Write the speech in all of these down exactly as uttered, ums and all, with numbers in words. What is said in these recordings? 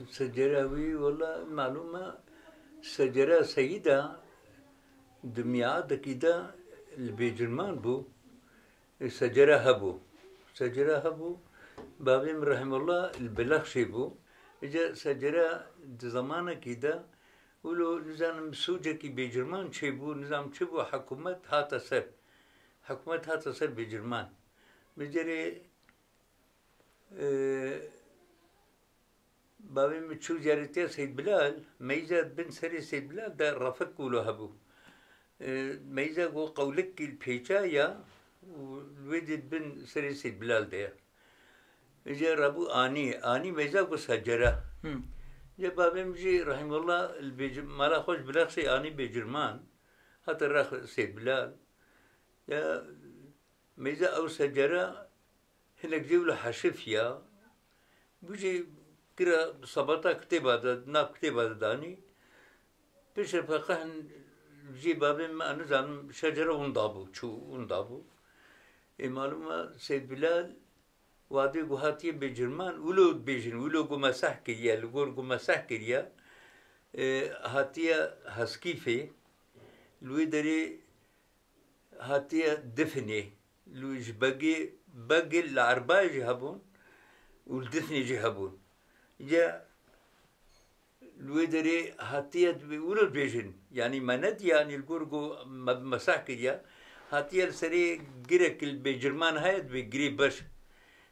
Secera wî, wela, malûm e, secera seyîda di miadekî de li Bêcirman bû. E, secera hebû. Secera hebû. Bavê min rehimullah li Belexşê bû. Îca secera di zemanekî de wilo, nizanim, sûcekî Bêcirman çêbû, nizam çi bû, hikûmet hate ser. Hikûmet hate ser Bêcirman. Micerê, e, Bavê min çû ziyaretiya Seyd Bilal, meyza di bin serê Seyd Bilal de refik wilo hebû. E, meyza ku qewlikî li pêça ya û li wê dê di bin serê Seyd Bilal de ye. Îca rabû anî, anî meyza ku secere. Hmm. Îca bavê min jî rehimullah li Bêcir-, mala xwe ji Bilexşê anî Bêcirman, hate rex Seyd Bilal. Ya meyza ew secere hinek jê wilo heşifiya. Bû jî kira sebata kitêba de, nav kitêba de danî. Piştre feqih jê bavê min, ez nizanim, şecere winda bû, çû winda bû. Ê, malûm e, Seyd Bilal, wadê ku hatiye Bêcirman, wilo dibêjin, wilo ku meseh kiriye, li gor ku meseh kiriye, e, hatiye Heskîfê, li wê derê hatiye Difnê. Li, ji begê, begê li Erbayê jî hebûn û li Difnê jî hebûn. Îca li wê derê hatiye dibê, wilo dibêjin. Yanî me nediya, yanî li gor ku me bi meseh kiriye. Hatiye li serê girek li Bêcirman heye, dibê girê beş.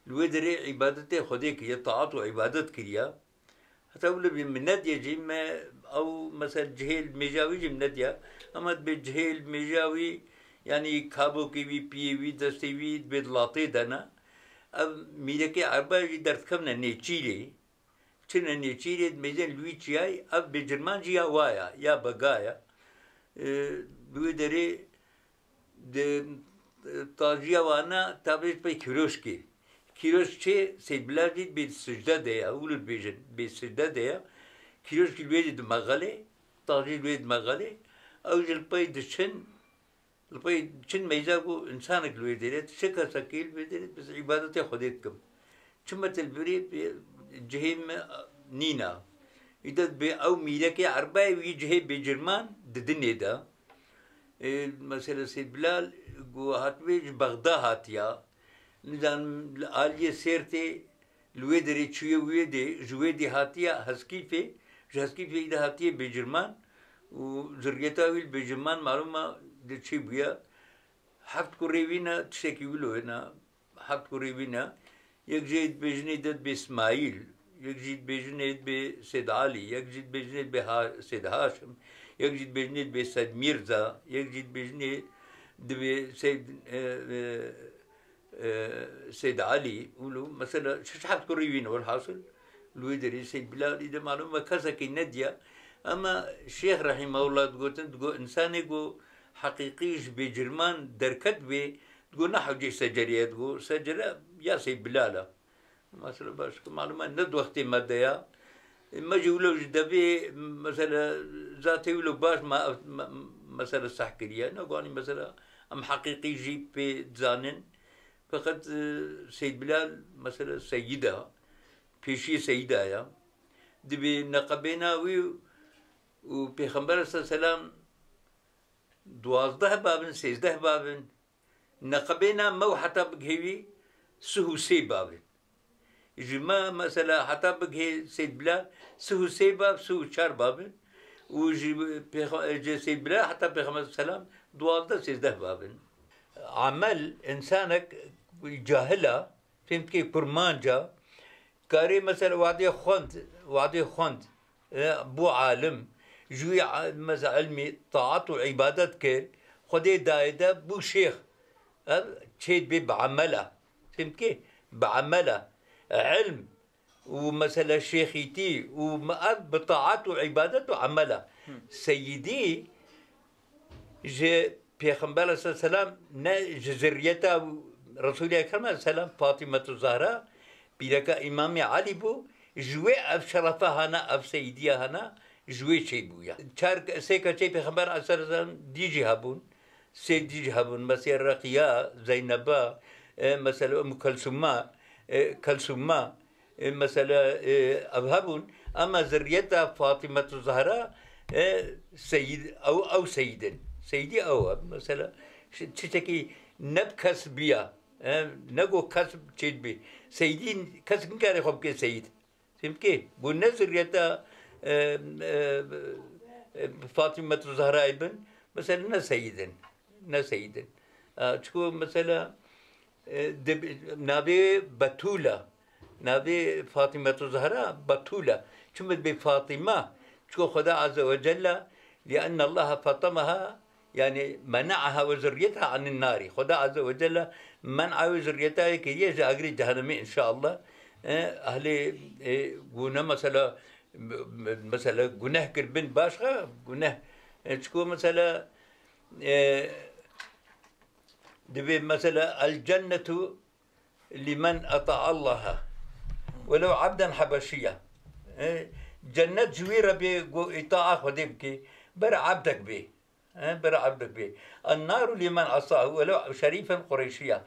Li wê derê îbadetê Xwedê kiriye, taat û îbadet kiriye. Heta wilo bî min nediye jî, me ew mesela cihê li mêja wî jî min nediya. Ema dibê cihê li mêja wî, yanî kabokê wî, piyê wî, destê wî dibê di latê de ne. Ev mîrekê Erbayê jî derdikevne Nêçîrê. Çine Nêçîrê, dibêjin li wî çiyayê, ev Bêcirman jî ya wa ya, ya bega ya. Ee, li wê derê di, e, tajiya wana tabê pey kîroşkê. Kîroşkê Seyd Bilal jî bê sicde de ya, wilo dibêjin, bê sicde de ya. Kîroşkî li wê dî di mexelê, tajî li wê di mexelê. Ew jî li pey diçin, li pey diçin meyza ku insanek li wê dêre, çi kesekî li wê dêre, biz îbadetê Xwedê dikim. Çima te li birê cihê me nîna. Îde dibê ew mîrekê Erbayê wî cihê Bêcirman di dinê de. Ê, mesela Seyd Bilal ku hatibê ji Bexda hatiya. Nizanim li aliyê Sêrtê li wê derê çûye wê dê, ji wê dê hatiye Heskîfê, ji Heskîfê de hatiye Bêcirman û zirriyeta wî li Bêcirman malûm e di çi bûye. Heft kurê wî ne, tiştekî wilo ne. Heft kurê wî ne. Yek jê dibêjinê de dibê Smaîl, yek jî dibêjinê dibê Sêd Alî, yek jî dibêjinê dibê Ha-, Sêd Haşim, yek jî dibêjinê dibê Sed Mîrza, yek jî dibêjinê dibê Seyd, e, e, e, Sêd Alî, wilo, mesela, şeş heft kurê wî ne, welhasil, li wê derê Seyd Bilalî de malûm e kesekî nediya. Ema Şêx Rehîmehullah digotin, digo, însanê ku heqîqî ji Bêcirman derket bê, digo, ne hewcê secerê ye, digo, secere ya Seyd Bilal e. Mesela, baş, malûm e, ne di wextê me de ya. Me jî wilo ji devê, mesela, zatê wilo baş me, me, mesela, seh kiriye. Ne ku anî, mesela, em heqîqî jî pê dizanin. Feqet, e, Seyd Bilal, mesela, seyîd e. Pêşiyê seyîda ya. Dibê neqebêna wî û Pêxember aleyhisselam duwazdeh babin, sêzdeh babin. Neqebêna me û heta bigihê wî sih û sê babin. Ji me mesela heta bigihê Seyd Bilal sih û sê bab, sih û çar babin. Û ji pêxe-, ji Seyd Bilal heta Pêxember selam duwazdeh sêzdeh babin. Amel, insanek cahil a, fêm dikê kurmanc a, karê mesela wadê xwend, wadê xwend, e, bû alim, ji wî a-, mesela ilmî, taat û îbadet kir, Xwedê dayê de bû şêx. Ev çê dibê bi emel e. Fêm dikê? Bi emel e. Ilm û mesela şêxîtî û me-, ev bi taat û îbadet û emel e. Hı. Seyîdî ji Pêxember aleyhisselam ne ji zirriyeta Resulî Ekrem aleyhisselam, Fatîmetu Zahra, pîreka Îmamê Elî bû, ji wê ev şerefe hana, ev seyîdiya hana, ji wê çêbûye. Çar, sê keçê Pêxember aleyhisselam dî jî hebûn, sê dî jî hebûn, mesela Reqiya, Zeyneba, e, mesela Umm Kelsûma, e, Kelsûma, e, mesela, e, ev hebûn, Ama zirriyeta Fatîmetu Zehra, e, seyîd, ew, ew seyîd in. Seyîdî ew e. Mesela, şi-, tiştekî ne bi kes biya, e, ne go kes çêdibî. Seyîdî kes nikare xwe bike seyîd. Çimkî bû ne zirriyeta, e, e, e, Fatîmetu Zehrayê bin, mesela ne seyîd in, ne seyîd in. E, çiko mesela, e, de, navê Betûl e, navê Fatîmetu Zehra Betûl e. Çimkî dibê Fatîme, çiko Xweda Azze ve Celle, لأن الله فطمها، yani, منعها وذريتها عن النار. Xweda Azze ve Celle men'a wê zirriyeta wê kiriye ji agirê cehennemê, inşallah. E, ehlê, e, gune mesela, m-, m-, mesela guneh kir bin başka, guneh. E, çiko mesela, e, dibê mesela, "الجنة لمن أطاع الله ولو عبدا حبشيا." E, cennet ji wî re bê, go îtaa Xwedê bike, ber ebdek bê. E, ber ebdek bê. "النار لمن عصاه ولو شريفا قريشيا."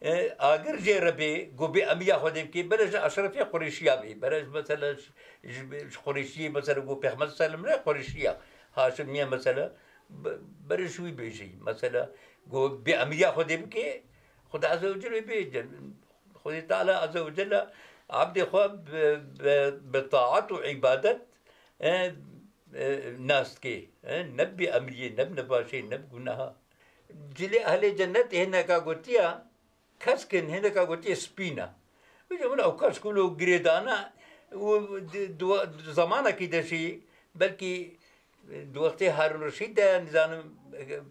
E, agir jê re bê, go bê emriya Xwedê bike, bere ji eşrefê Qurêşiya bê. Bere ji mesela ji, ji, ji Qurêşiyê, mesela go Pêxember sallam re Qurêşiya. Haşimiye mesela, be-, bere ji wî bêjî. Mesela go bê emriya Xwedê bike, Xwedê Azze ve Celle bê. Xwedê Teala Azze ve Celle ebdê xwe bi, bi, bi taat û îbadet, e, e, nas dike. E, ne bi emriyê, ne bi nebaşê, ne bi guneha. Cilê ehlê cennet hineka gotiya, keskin hineka gotiye spîn e. Vêca min ew kesk wilo girêdana û di, di, di zemanekî de jî belkî Di wextê Harûn Reşîd de, nizanim,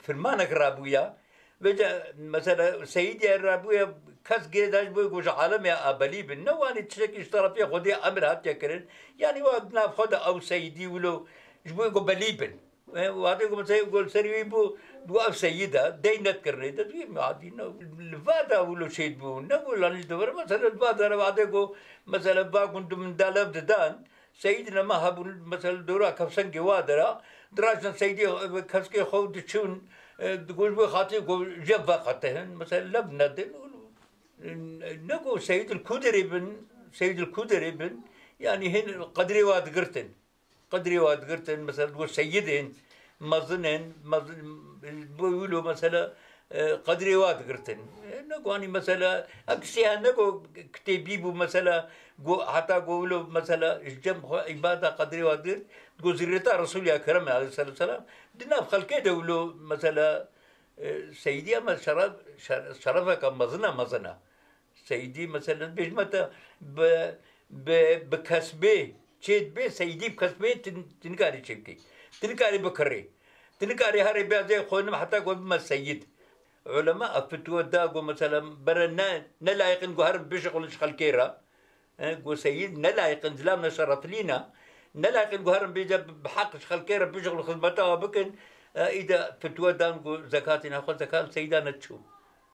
firmanek rabûya. Vêca, mesela, Seyîdê rabûya, kes girêdaş bûye ku ji alemê abelî bin. Ne wanî tiştekî ji terefê Xwedê emir hatiye kirin. Yanî wa di nav xwe de ew Seyîdî wilo ji bo ku belî bin. E, wextê ku mesela ku li ser wî bû, bû ev Seyîd e, dey nedkirinê de, wî miadî ne. Li va de wilo şêd bû. Ne ku lanî devir, mesela, li va de re wextê ku, mesela, va gund û mendal ev didan, Seyîd nema hebûn, mesela, dora kevsengê wa de ra, diraştin Seyîdê, e, keskê xwe û diçûn, e, digot, "Wê xatirê ku jev veqetihin, mesela, lev nedin." Ne ku Seyîd li ku derê bin, Seyîd li ku derê bin, yanî hîn qedrê wa digirtin. Qedrê wa digirtin, mesela, digot, "Seyîd in, mezin in, mezin, bu wilo, mesela, e, qedrê wa digirtin." E, ne ku anî mesela, ev kesî hene ku kitêbî bû mesela, ku heta ku wilo mesela ji cem xwe îbada qedrê wa digirt, ku zirreta Resûlê Ekrem aleyhisselatu vesselam, di nav xelkê de wilo mesela, e, Seyîdî ama şeref, şer-, şerefeke mezin e, mezin e. Seyîdî mesela bêjme te bi, bi, bi kesbê çê dibe, Seyîdî bi kesbê tu, tu nikarî çê bikî. Tu nikarî bikirî. Tu nikarî herê bê ez ê xwenim heta ku bime seyîd. Ulema ev fetwa da ku mesela bere ne, ne layiq in ku herin bişixulin ji xelkê re. E, ku seyîd ne layiq in, zilam ne şereflî ne. Ne layiq in ku herin bêje bi, bi heq ji xelkê re bişixulin, xizmeta we bikin. E, îde fetwa dan ku zekatê nexwe zekat seyîda neçû.